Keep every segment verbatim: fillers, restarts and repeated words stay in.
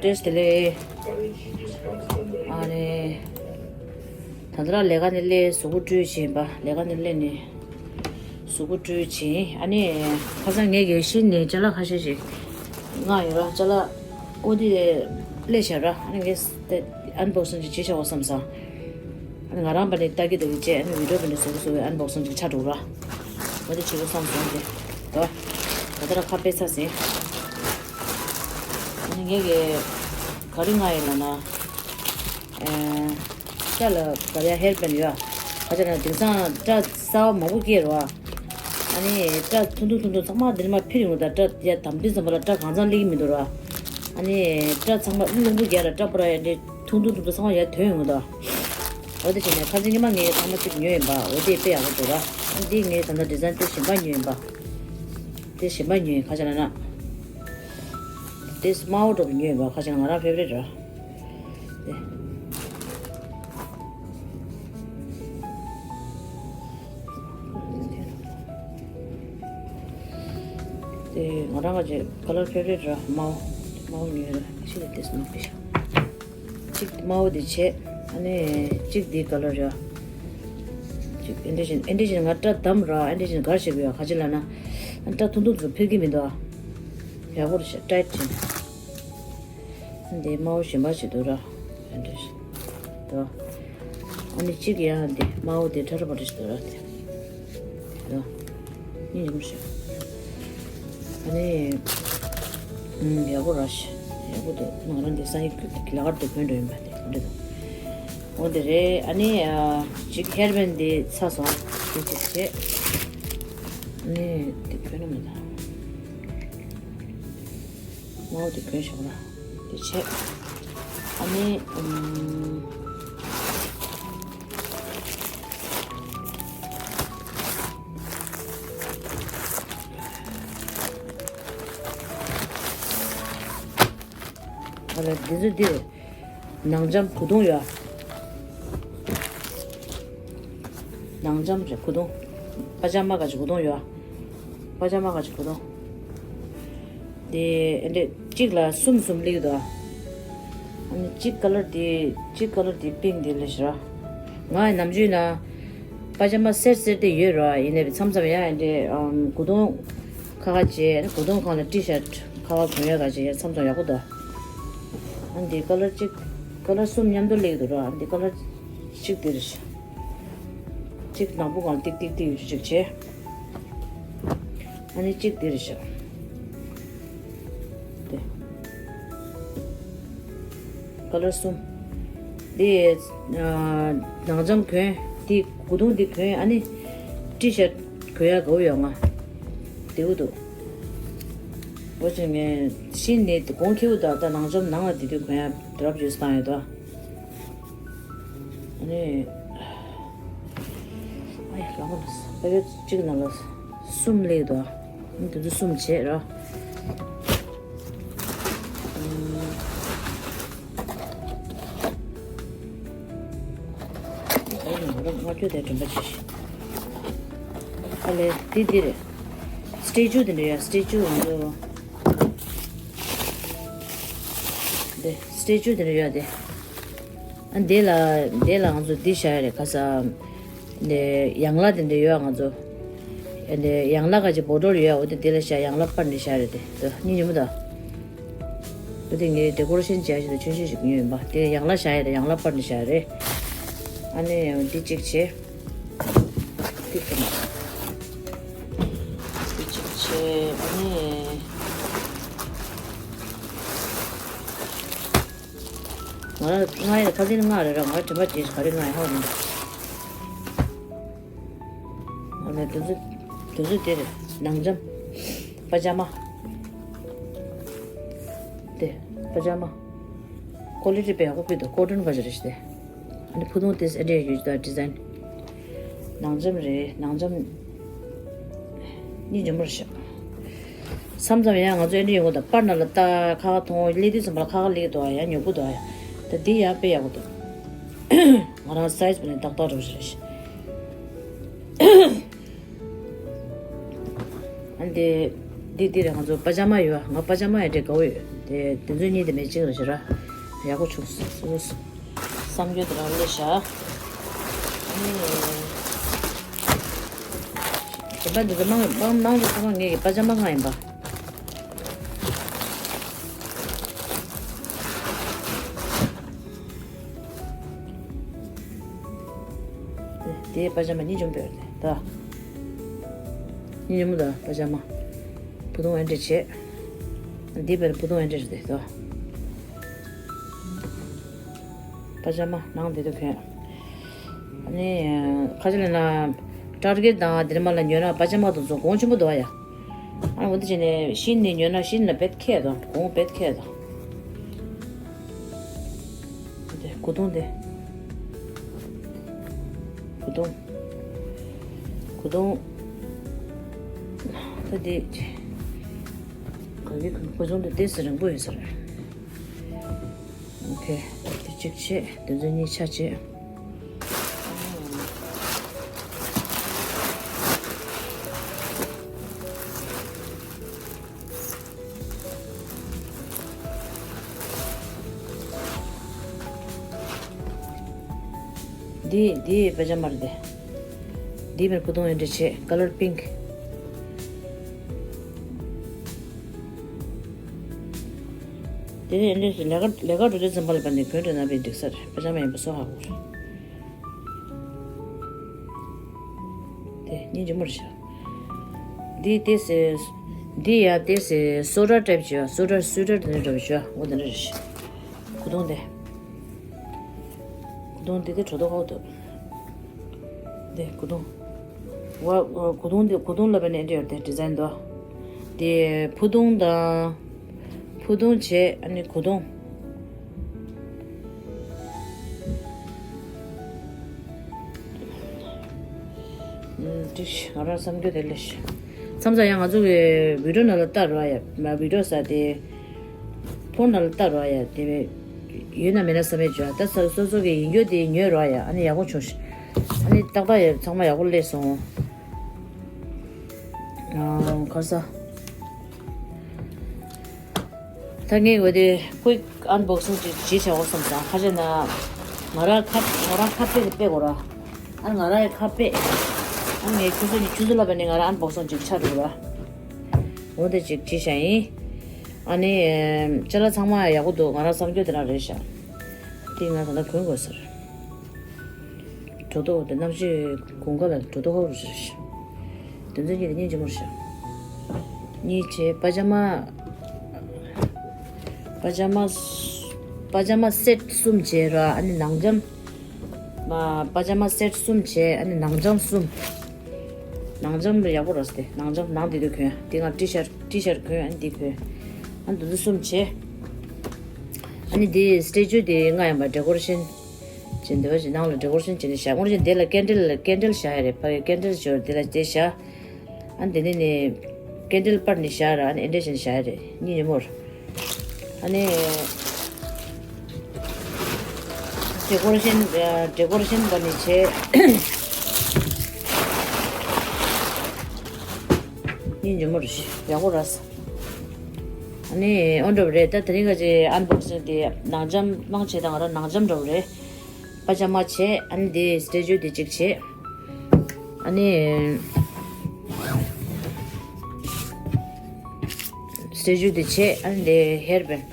བཀྲ་ཤིས་བདེ་ལེགས། ཨ་ནི། ད་ལྟ་ར་ལས་ཀ་ནས་སླེབས། གཟུགས་པོ་བཀྲུས་བྱས་པ། ལས་ཀ་ནས་སླེབས་ནས་གཟུགས་པོ་བཀྲུས་བྱས། ཨ་ནི་ཁ་སང་ངས་ཀྱི་ཤིན་ནས་ཅ་ལག་ཁ་ཤས་ཤིག་མངགས་ཡོད་ར། ཅ་ལག་ཨོ་དེ་སླེབས་བཞག་ར། ཨ་ནི་ངས་དེ་ཨན་བོག་སིང་ཅིག་བྱེད་བཞག་འོ་བསམ་སོང་། ཨ་ནི་ང་རང་པ་ནས་ལྟ་གི་ལྟ་གི་བྱས། ཨ་ནི་བི་ཌིའོ་པ་ནས་བཟོ་གི་བཟོ་གི་ཨན་བོག་སིང་ཅིག་ཆགས་འགྲོ་ར། ཨོ་དེ་བྱེད་དགོས་བསམ་སོང་། དེ་དོ། ད་ལྟ་ར་ཁ་ཕྱེ་ཚར་ཟིན། ཨ་ནི་ངས་ཀྱི་ག་རེ་མངགས་ཡིན་ལབ་ན། ཨེ། སྐྲ་ལ་ག་རེ་ཡ་ཧེར་བེན་ཡོད། ཁ་ཅིག་ན་དེང་སང་སྐྲ་གསར་པ་མང་པོ་སྐྱེས་རོ། ཨ་ནི་སྐྲ་ཐུང་ཐུང་ཐུང་ཐུང་ཚང་མ་འདི་ནས་མར་འཕུར་ཡོང་གི་འདུག་སྐྲ་ཡ་དམ་འཛིན་ཙམ་པ་ལ་སྐྲ་གང་ཚང་སླེབས་ཀྱི་མི་འདུག་ར། ཨ་ནི་སྐྲ་ཚང་མ་རླུང་བུ་རྒྱག་ལ་སྐྲ་པོ་ར་ཡ་འདི་ཐུང་ཐུང་ཐུང་ཐུང་ཚང་མ་ཡར་ཐོན་ཡོང་གི་འདུག་འོ་དེ་བྱས་ནས་ཁ་སང་ཉི་མ་ངས་ཚང་མ་ཚིག་ཉོས་ཡིན་པ། འོ་དེ་དཔེ་ཡག་པོ་འདུག་ར། ཨ་ནི་འདི་ངས་ད་ལྟ་ཌི་ཛའིན་དེ་གཞན་པ་ཉོས་ཡིན་པ། དེ་གཞན་པ་ཉོས་ཡིན། ཁ་ཅིག་ན་ན། དེ་དམར་པོ་འདྲ་པོ་ཉོས་ཡིན་པ། ཁ་ཅིག་ན་ང་རང་ཕེ་བ་རིཊ་ར། དེ། དེ་ང་རང་ག་ཅིག་ཁ་ལར་ཕེ་བ་རིཊ་ར། དམར་པོ། དམར་པོ་ཉོས་ར། ཤི་ལ་དེ་སྨག་པི་ཤ། གཅིག་དམར་པོ་དེ་བྱས། ཨ་ནི་གཅིག་དེ་ཁ་ལར་ར། གཅིག་ཨེ་འདྲ་བཞིན་ཨེ་འདྲ་བཞིན་ང་སྐྲ་བསྡམས་ར། ཨེ་འདྲ་བཞིན་ག་རེ་བྱེད་དགོས་ཡ། ཁ་ཅིག་ལབ་ན། ཨ་སྐྲ་ཐུང་ཐུང་ཚོ་འཕུར་གི་མི་འདུག་ཨ། ཡག་པོ་རེད་ཤག་ཊའིཊ་བྱས། འདི་དམར་པོ་གཞན་པ་ཞིག་འདུག་ར། འདི་འདྲ་ཞིག་འདུག་ཨ་ནི་གཅིག་ཡང་འདི་དམར་པོ་འདི་ཁྲ་ཁྲ་པོ་ཏི་ཞིག་འདུག་ར། འདི་འདུག་སྙིང་རྗེ་མོ་ཞིག་ཨ་ནི་ཨུམ་ཡག་པོ་ར་ཞིག་ཡག་པོ་འདུག་ང་རང་འདི་སང་ཉིན་ལ་ཀར་དུ་གོན་འགྲོ་ཡིན་པ། འདི་འདྲ་འདུག་འོ་འདི་རེད། ཨ་ནི་ཨ་གཅིག་ཧེར་བེན་འདི་ཚར་སོང་། འདི་གཅིག་བྱས། ཨ་ནི་འདི་གོན་ན་མི་འདུག་དམར་པོ་དེ་གོན་བཞག་ན། དེ་བྱས། ཨ་ནི་ཨུམ། ཨ་ལ་འདི་ཚོ་འདི་རེད། ནང་འཇམ་གོས་ཐུང་ཡོད། ནང་འཇམ་རེད་གོས་ཐུང་། པ་ཇ་མ་ག་ཅིག་གོས་ཐུང་ཡོད། པ་ཇ་མ་ག་ཅིག་གོས་ཐུང་། དེ་ཨེ་འདྲས་གཅིག་ལ་གསུམ་གསུམ་སླེབས་འདུག་ཨ་ནི་གཅིག་ཁ་ལར་དེ་གཅིག་ཁ་ལར་དེ་པིང་དེ་ལས་ཤི་ར། ང་ནམ་རྒྱུན་ན་པ་ཇ་མ་སེར་སེར་དེ་ཡོད་ར། ཡིན་ནའི་མཚམས་མཚམས་ཡང་ཨེ་འདྲས་ཨམ་གོས་ཐུང་ཁ་ཁ་བྱས། གོས་ཐུང་སྒང་ལ་ཊི་ཤར་ཊི་ཁ་ཁ་གོན་ཡ་ག་བྱས་ཡ་མཚམས་མཚམས་ཡག་པོ་འདུག་ཨ་འདི་ཁ་ལར་གཅིག་ཁ་ལར་གསུམ་མཉམ་དུ་སླེབས་འདུག་ར། ཨ་འདི་ཁ་ལར་གཅིག་འདི་རེད་ཤག་གཅིག་ནག་པོ་སྒང་ལ་ཏིག་ཏིག་ཏིག་ཡོད་ཤག་གཅིག་བྱས། ཨ་ནི་གཅིག་འདི་རེད་ཤག་དེ། ཁ་ལར་གསུམ། འདི་ཨ་ནང་འཇམ་གོན། འདི་གོས་ཐུང་འདི་གོན། ཨ་ནི་ཊི་ཤར་ཊི་གོན་ཡ་དགའ་པོ་ཡོད་ང་། བདེ་པོ་འདུག་འོ་ཅིག་ངས་ཤིན་ནས་གོང་ཁེ་པོ་དང་ད་ནང་འཇམ་ནང་ལ་དེ་དུས་གོན་ཡ་དུ་རབ་ཇུས་བཏང་ཡོད་དོ། ཨ་ནི། ཨ་ཡ་ལ་ཧོ་ལ་ས་པ་ཡོད་གཅིག་ན་ལ་གསུམ་སླེབས་འདུག་ཨ་ནི་དེ་ཚོ་གསུམ་བྱས་ར། ཨ་ནི་ང་རང་ང་ཁྱོད་དེ་དྲན་པ་བྱེད་ཤིག་ཨ་ལས་དེ་འདི་རེད། སི་ཊེ་ཅུ་དེ་འདྲ་ཡོད། སི་ཊེ་ཅུ་ང་ཚོ་དེ་སི་ཊེ་ཅུ་དེ་འདྲ་ཡོད་དེ། ཨ་འདི་ལ་འདི་ལ་ང་ཚོ་འདི་བཞག་ཡ་རེད། ཁ་སང་འདི་ཡང་ལ་དེ་འདྲ་ཡོད་ང་ཚོ། ཨ་འདི་ཡང་ལ་ག་ཅིག་བོ་ཊོལ་ཡོད། འོ་དེ་འདི་ལ་བཞག་ཡང་ལ་པར་འདི་བཞག་ཡ་རེད་དེ། དེ་སྙིང་རྗེ་མོ་ད། འོ་དེ་ངས་ཌེ་ཀོ་རེ་ཤན་བྱས་ཞིག་དང་ཆུང་ཆུང་ཞིག་ཉོས་ཡིན་པ། དེ་ཡང་ལ་བཞག་ཡ་རེད། ཡང་ལ་པར་འདི་བཞག་ཡ་རེད། ཨ་ནི་འདི་གཅིག་བྱས། འདི་གཅིག་འདི་གཅིག་བྱས། ཨ་ནི། ང་ང་ཡི་ཁ་སེང་ང་རེ་ར་ང་དྲན་པ་བརྗེད་ཤག་ག་རེ་ང་ཡི་ཧ་གོ་མི་འདུག་ང་ལ་དེ་ཚོ་དེ་ཚོ་དེ་རེད། ནང་འཇམ། པ་ཇ་མ། དེ་པ་ཇ་མ། ཀོ་ལི་ཊི་དཔེ་ཡག་པོ་ཕུད་འདུག་ཀོ་ཊོན་ག་ཅིག་རེད་ཤག་དེ། ཨ་ནི་ཕུ་ཐུང་དེ་ཨེ་འདྲས་ཡོད་ཀྱི་འདུག་ཌི་ཛའིན། ནང་འཇམ་རེད། ནང་འཇམ་གཉིས་འཇམ་པོ་རེད་ཤག་མཚམས་མཚམས་ཡང་ང་ཚོ་ཨེ་འདྲས་ཡོང་གི་འདུག་པར་ནང་ལ་ལྟ་ཁ་ཁ་མཐོང་སླེབས་དུས་ཙམ་པ་ལ་ཁ་ཁ་སླེབས་ཀྱི་འདུག་ཡང་ཉོ་གི་འདུག་ད་འདི་ཡང་དཔེ་ཡག་པོ་འདུག་ང་རང་སའི་ཛི་བྱས་ནས་ཏག་ཏག་འདྲ་པོ་ཞིག་རེད་ཤག་ཨ་འདི་འདི་འདི་རེད། ང་ཚོ་པ་ཇ་མ་ཡོད། ང་པ་ཇ་མ་ཡང་འདྲ་དགའ་པོ་ཡོད། དེ་དེ་ཚོའི་གཉིས་དེ་མེད་གཅིག་རེད་ཤག་ར། ཡག་པོ་བྱུང་སོང་། བསམ་རྒྱུ་དེ་རང་སླེབས་ཤག་དེ་པ་འདི་ཚོ་མང་མང་མང་ཆེ་ཚང་མ་ངེད་ཀྱི་པ་ཇ་མ་ལྔ་ཡིན་པ། དེ་པ་ཇ་མ་གཉིས་འཇོམས་པའི་རེད་ད། གཉིས་འཇོམས་ད་པ་ཇ་མ། བུ་ཐུང་ཨེ་འདྲས་བྱེད། འདི་བར་བུ་ཐུང་ཨེ་འདྲས་རེད་ད། པ་ཇ་མ་ནང་དེ་དུ་གྱོན། ཨ་ནི་ཁ་ཆེ་ལ་ན་ཊར་གེ་དང་དེར་མ་ལ་ཉོས་ན་པ་ཇ་མ་དང་ཚོ་གོང་ཆེན་པོ་འདུག་ཡ། ཨ་འོ་དེ་བྱས་ནས་ཤིན་ནས་ཉོས་ན་ཤིན་ལ་བེད་ཁེ་དང་གོང་བེད་ཁེ་དང་། དེ་གོ་དུང་དེ། གོ་དུང་། གོ་དུང་། ད་དེ། ག་གི་གོ་དུང་དེ་ཏོག་ཙམ་རིང་པོ་ཡོད་ས་རེད། ཨོ་ཁེ། དེ་གཅིག་བྱས། དེ་ཚོ་གཉིས་ཆ་བྱས། འདི་འདི་པ་ཇ་མ་རེད་དེ། འདི་མེར་བུ་ཐུང་ཨེ་འདྲས་བྱེད། ཀ་ལར་པིང་ཀི། དེ་ནས་ཨེ་འདྲས་ལས་ཀ་ལས་ཀ་འགྲོ་དུས་ཙམ་པ་ལ་བར་ནས་གོན་འགྲོ་ན་བས་འགྲིག་ས་རེད། པ་ཇ་མ་ཡིན་པ་སོ་ཧ་གོ་རེད། དེ་སྙིང་རྗེ་མོ་རེད་ཤག་འདི་ཏོག་ཙམ། འདི་ཡ་ཏོག་ཙམ་སོ་ཊར་ཊའིབ་བྱས་པ། སོ་ཊར་སུ་ཊར་དེ་འདྲ་འདྲ་བོ་བྱས་པ། འོ་དེ་འདྲ་རེད་ཤག་གོ་དུང་དེ། གོ་དུང་དེ་དེ་བྲོ་དོ་ཧོ་དོ། དེ་གོ་དུང་། ཝ་གོ་དུང་དེ། གོ་དུང་ལབ་པ་ནས་འདི་ཡོད་དེ་ཌི་ཛའིན་དོ། དེ་ཕུ་དུང་དང་། ཕུ་དུང་བྱས། ཨ་ནི་གོ་དུང་། ཨུམ། ཏིག་ང་རང་བསམ་རྒྱུ་དེ་ལས་ཤི། མཚམས་མཚམས་ཡང་ང་ཚོ་གི་བི་ཌིའོ་ནང་ལ་ལྟ་རོགས་ཡ། མ་བི་ཌིའོ་ས་དེ་ཕོན་ནང་ལ་ལྟ་རོགས་ཡ། དེ་ཡོད་ན་མེད་ན་བསམ་ཡས་བྱོས། ད་ས་སོ་སོ་གི་ཡིན་རྒྱུ་དེ་ཉོས་རོགས་ཡ། ཨ་ནི་ཡག་པོ་བྱུང་ཤག་ཨ་ནི་ཏག་ཏག་ཡ་ཚང་མ་ཡག་པོ་སླེབས་སོང་། ཨ། ག་རེ་ཟ། ད་ངས་འོ་དེ་ཀུའིག་ཨན་བོག་སིང་ཅིག་བྱེད་བྱའོ་བསམ་སོང་། ཁ་ཆེ་ན་ང་རང་ཁ་ང་རང་ཁ་དཔེ་དེ་དཔེ་དགོས་ར། ཨ་ང་རང་ཡི་ཁ་དཔེ། ཨ་ངས་ཁྱོད་ཚོ་གཉིས་ཁྱོད་ཚོ་ལ་བས་ནས་ང་རང་ཨན་བོག་སིང་ཅིག་ཆགས་འགྲོ་ར། འོ་དེ་ཅིག་བྱེད་བྱ་ཡིན། ཨ་ནི་ཅ་ལག་ཚང་མ་ཡག་པོ་འདུག་ང་རང་བསམ་རྒྱུ་དེ་རང་རེད་ཤག་དེ་ང་ད་ལྟ་གོན་དགོས་ཟེར། བྲོ་དོ་དེ་གནམ་གཤིས་དགུན་ཁ་ལ་བྲོ་དོ་ཧོ་རུ་ཞིག་དེ་ཚོ་གཉིས་དེ་སྙིང་རྗེ་མོ་རེད་ཤག་གཉིས་བྱས། པ་ཇ་མ། པ་ཇ་མ། པ་ཇ་མ་སེཊ་གསུམ་བྱས་ར། ཨ་ནི་ནང་འཇམ། མ། པ་ཇ་མ་སེཊ་གསུམ་བྱས། ཨ་ནི་ནང་འཇམ་གསུམ། ནང་འཇམ་ཡག་པོ་རེད་དེ། ནང་འཇམ་ནང་དེ་དུ་གྱོན། དེ་ང་ཊི་ཤར་ཊི་ཤར་གྱོན། ཨ་ནི་དེ་གྱོན། ཨ་ནི་དེ་ཚོ་གསུམ་བྱས། ཨ་ནི་དེ་སི་ཊེ་ཅུ་དེ་ལྔ་ཡིན་པ། ཌེ་ཀོ་རེ་ཤན་བྱས་འདི་བ་ཞིག་ནང་ལ་ཌེ་ཀོ་རེ་ཤན་བྱས་ནས་བཞག་དངོས་གཞི་དེ་ལ་ཀེན་ཌལ་ཀེན་ཌལ་བཞག་ཡ་རེད། ཕ་གི་ཀེན་ཌལ་ཞོར་དེ་ལ་དེ་བཞག་ཨ་ནི་དེ་ནས་ནི་ཀེན་ཌལ་པར་ནི་བཞག་ར། ཨ་ནི་ཨེ་འདྲ་བྱས་ནས་བཞག་ཡ་རེད། གཉིས་ཉིན་མོར། ཨ་ནི་ཌེ་ཀོ་རེ་ཤན་ཌེ་ཀོ་རེ་ཤན་པ་ནི་བྱས། གཉིས་ཉིན་མོར་ཡག་པོ་ར། ཨ་ནི་ཨོ་འདྲ་བ་རེད། ད་དེ་རིང་ག་ཅི་ཨན་བོག་སིང་དེ་ནང་འཇམ་གནང་བྱས་དང་ང་རང་ནང་འཇམ་འདྲ་བ་རེད། པ་ཇ་མ་བྱས། ཨ་ནི་དེ་སི་ཊེ་ཅུ་དེ་གཅིག་བྱས། ཨ་ནི་སི་ཊེ་ཅུ་དེ་བྱས། ཨ་ནི་དེ་ཧེར་བེན།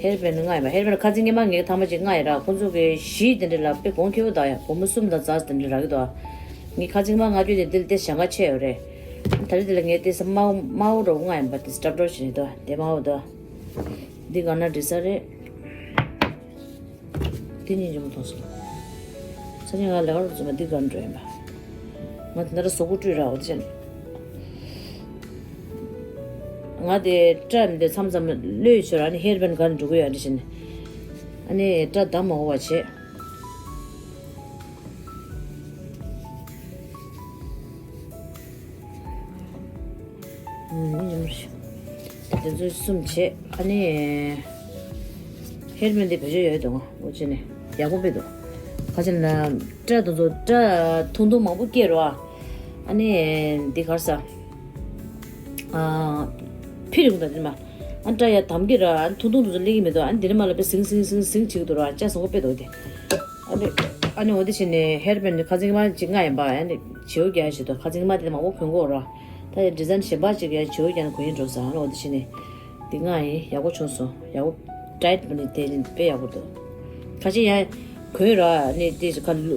ཧེར་བེན་ལྔ་ཡིན་པ། ཧེར་བེན་ཁ་ཚིག་སྔོན་མ་ངས་ཐ་མ་གཅིག་ལྔ་ཡིན་ར། ཁོང་ཚོ་གི་བཞི་དེ་འདྲ་ལ་དཔེ་གོང་ཁེ་པོ་ད་ཡ། སྒོར་མོ་གསུམ་དང་ཙག་དེ་འདྲ་རག་གི་འདུག་ངས་ཁ་ཚིག་སྔོན་མ་ལྔ་བཅུ་དེ་འདིར་དེ་ཞེ་དྲག་ཆེ་ཡོད་རེད། ད་རེས་དེ་ལ་ངས་དེ་ས་དམར་པོ་དམར་པོ་འདྲ་པོ་ལྔ་ཡིན་པ། དེ་སྐྲ་བྲོ་བྱས་འདུག་དེ་དམར་པོ་འདུག་འདི་ག་ན་འགྲིག་ས་རེད། དེ་གཉིས་ཇོ་མོ་མཐོང་སོང་། སང་ཉིན་ང་ལས་ཀ་རུ་འཛོམས་པ་འདི་ག་འགྲོ་ཡིན་པ། ང་དེ་འདྲ་གཟུགས་པོ་བཀྲུས་ར་འོ་དེ་བྱས་ནས། ང་དེ་སྐྲ་འདི་མཚམས་མཚམས་གློད་ཆོག་ར། ཨ་ནི་ཧེར་བེན་ག་འགྲོ་གི་ཡོད་འདི་བྱས་ནས། ཨ་ནི་སྐྲ་བསྡམས་མ་འོ་བ་བྱས། ཨུམ། དེ་ཚོ་གསུམ་བྱས། ཨ་ནི་ཧེར་མེ་འདི་བེད་སྤྱོད་ཡོད་དོ། འོ་བྱས་ནས་ཡག་པོ་དཔེ་འདུག་ག་ཅི་ན་སྐྲ་དེ་ཚོ་སྐྲ་ཐུང་ཐུང་མང་པོ་སྐྱེས་རོ། ཨ་ནི་འདི་གར་ས། ཨ། ཕི་རུང་ད་དེ་མ། ཨ་འདྲ་ཡ་དམ་གི་ར། ཨ་ཐུང་ཐུང་དུ་སླེབས་ཀྱི་མི་འདུག་ཨ་འདི་ནས་མ་ལ་པའི་ཟིང་ཟིང་ཟིང་ཟིང་བྱེད་ཀྱི་འདུག་ར། ལྕགས་བཟང་པོ་དཔེ་འདུག་དེ། ཨ་ནི་ཨ་ནི་འོ་དེ་བྱས་ནས་ཧེར་བེན་ཁ་ཚིག་མ་ཅིག་ལྔ་ཡིན་པ། ཨ་ནི་བྱེའུ་རྒྱག་ཞིག་འདུག་ཁ་ཚིག་མ་དེ་མང་པོ་གོན་གོ་ར། ད་ཡ་ཌི་ཛའིན་གཞན་པ་ཅིག་ཡ་བྱེའུ་རྒྱག་ན་གོན་ཡིན་འགྲོ་ས། ཨ་ནི་འོ་དེ་བྱས་ནས་འདི་ལྔ་ཡིན། ཡག་པོ་བྱུང་སོང་། ཡག་པོ་ཊའིཊ་པོ་ནི་དེ་ནི་དཔེ་ཡག་པོ་འདུག་ཁ་ཅིག་ཡ་གོན་ར་ནི་དེ་ཁ་ལུ་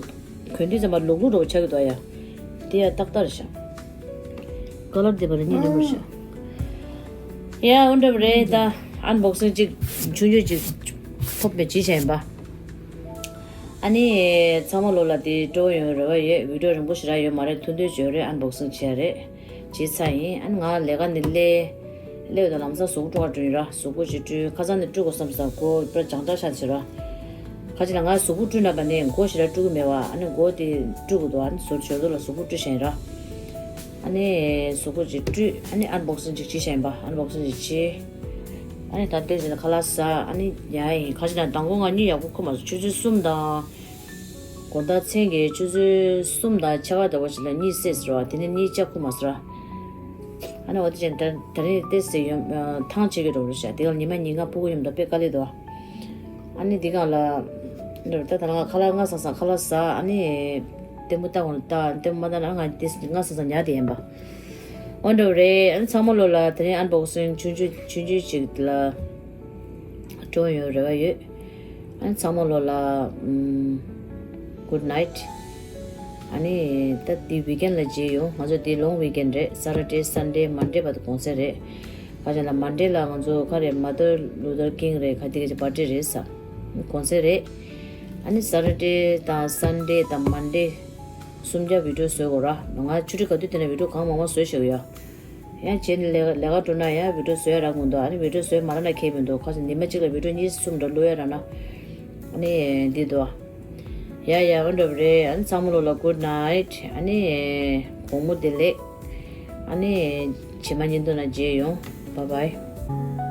གོན་དུས་ཙམ་པ་ལུག་ལུག་འདྲ་པོ་ཆགས་ཀྱི་འདུག་ཡ། དེ་ཡ་ཏག་ཏག་རེད་ཤག་ཀ་ལར་དེ་པ་ལ་གཉིས་ལེན་པར་ཤག་ཡ་འོ་འདྲ་པོ་རེད། ད་ཨན་བོག་སིང་ཅིག་ཆུང་ཆུང་ཅིག་ཐོབ་པའི་བྱེད་བྱས་ཡིན་པ། ཨ་ནི་ཚང་མ་ལོ་ལ་དེ་སྤྲོ་ཡོང་རེ་བ་ཡོད། བི་ཌིའོ་རིང་པོ་ཞེ་དྲག་ཡོད་མ་རེད། ཐུང་ཐུང་ཅིག་ཡོད་རེད། ཨན་བོག་སིང་བྱས་རེད། བྱས་ཚར་ཡིན། ཨ་ནི་ང་ལས་ཀ་ནས་སླེབས། སླེབས་དང་ལམ་སང་གཟུགས་པོ་བཀྲུ་བ་བཀྲུ་ཡིན་ར། གཟུགས་པོ་ཅིག་བཀྲུས། ཁ་སང་ནས་བཀྲུ་དགོས་བསམ་སོང་། ཁོ་པར་རྒྱང་བསྒྲགས་ཤག་བྱེད་ར། ཁ་ཅིག་ལ་ང་གཟུགས་པོ་བཀྲུས་ན་པ་ནས་མགོ་ཞེ་དྲག་བཀྲུ་གི་མེད་པ། ཨ་ནི་མགོ་དེ་བཀྲུ་དགོས་འདུག་ཨ་ནི་ཟུར་ཞོར་དུ་ལ་གཟུགས་པོ་བཀྲུ་བཞིན་ར། ཨ་ནི་གཟུགས་པོ་ཅིག་བཀྲུས། ཨ་ནི་ཨན་བོག་སིང་ཅིག་བྱེད་བཞིན་པ། ཨན་བོག་སིང་ཅིག་བྱེད། ཨ་ནི་ད་ལྟའི་ཟེར་ན་ཁ་ལག་ཟ། ཨ་ནི་ཡ་ཡིན། ཁ་ཅིག་ལ་མདང་དགོང་ང་གཉིད་ཡག་པོ་ཁུག་མ་སོང་། ཆུ་ཚོད་གསུམ་དང་། དགོང་དག་མཚན་གྱི་ཆུ་ཚོད་གསུམ་དང་ཕྱེད་ཀ་ཟླ་བ་ཞིག་ལ་གཉིད་སད་ཟེར་བ། དེ་ནས་གཉིད་ཅག་ཁུག་མ་སོང་ར། ཨ་ནི་འོ་དེ་བྱས་ད་ད་རིང་ཏོག་ཙམ་ཡོང་ཐང་ཆད་ཀྱི་འགྲོ་རེད་ཤག་དེ་ག་ལ་ཉི་མ་ཉིན་གང་ཕྲུ་གུ་ཡོང་ད་དཔེ་དཀའ་ལས་འདུག་ཨ་ནི་འདི་གང་ལ་འགྲོ་ད་ད་ང་ཁ་ལག་སྔ་སང་སང་ཁ་ལག་ཟ། ཨ་ནི་ལྟད་མོ་ལྟ་དགོས་ན་ལྟ། ལྟད་མོ་མ་ལྟ་ན་ང་དེ་སྔ་སང་སང་ཉལ་བསྡད་ཡིན་པ། འོ་འདྲ་པོ་རེད། ཨ་ནི་ཚང་མ་ལོ་ལ་དེ་རིང་ཨན་བོག་སིང་ཆུང་ཆུང་ཆུང་ཆུང་ཅིག་ལ་སྤྲོ་ཡོང་རེ་བ་ཡོད། ཨ་ནི་ཚང་མ་ལོ་ལ་ཨམ། གུཌ་ནའིཊ། ཨ་ནི་ད་འདི་ཝིག་ཨེན་ལ་མཇལ་ཡོང་། ང་ཚོ་འདི་ལོང་ཝིག་ཨེན་རེད། སེ་ཊར་ཌེ་སན་ཌེ་མན་ཌེ་བར་དུ་གུང་སེང་རེད། ཁ་ཅིག་ལ་མན་ཌེ་ལ་ང་ཚོ་ག་རེ་མར་ཊིན་ལུ་ཐར་ཀིང་རེད། ག་དེ་ག་ཅིག་བར་ཐི་ཌེ་རེད་ས། གུང་སེང་རེད། ཨ་ནི་སེ་ཊར་ཌེ་དང་སན་ཌེ་དང་མན་ཌེ་གསུམ་ཆར་བི་ཌིའོ་བཟོ་དགོས་ར། ང་ཆུ་ཚོད་ག་དུས་དེ་ནས་བི་ཌིའོ་གང་མང་མང་བཟོས་བཞག་ཡོད། ཡང་བྱས་ནས་ལས་ལས་ཀ་འགྲོ་ན་ཡང་བི་ཌིའོ་བཟོ་ཡ་རག་མི་འདུག་ཨ་ནི་བི་ཌིའོ་བཟོས་མ་རག་ན་ཁྱད་མི་འདུག་ཁ་སང་ཉི་མ་གཅིག་ལ་བི་ཌིའོ་གཉིས་གསུམ་འདྲ་བླུག་ཡ་རག་ན། ཨ་ནི་འདི་འདུག་ཡ་ཡ་འོ་འདྲ་པོ་རེད། ཨ་ནི་ཚང་མ་ལོ་ལ་གུཌ་ནའིཊ། ཨ་ནི་དགོང་མོ་བདེ་ལེགས། ཨ་ནི་རྗེས་མ་བརྙན་ཐུང་ནང་མཇལ་ཡོང་། བཱའི་བཱའི།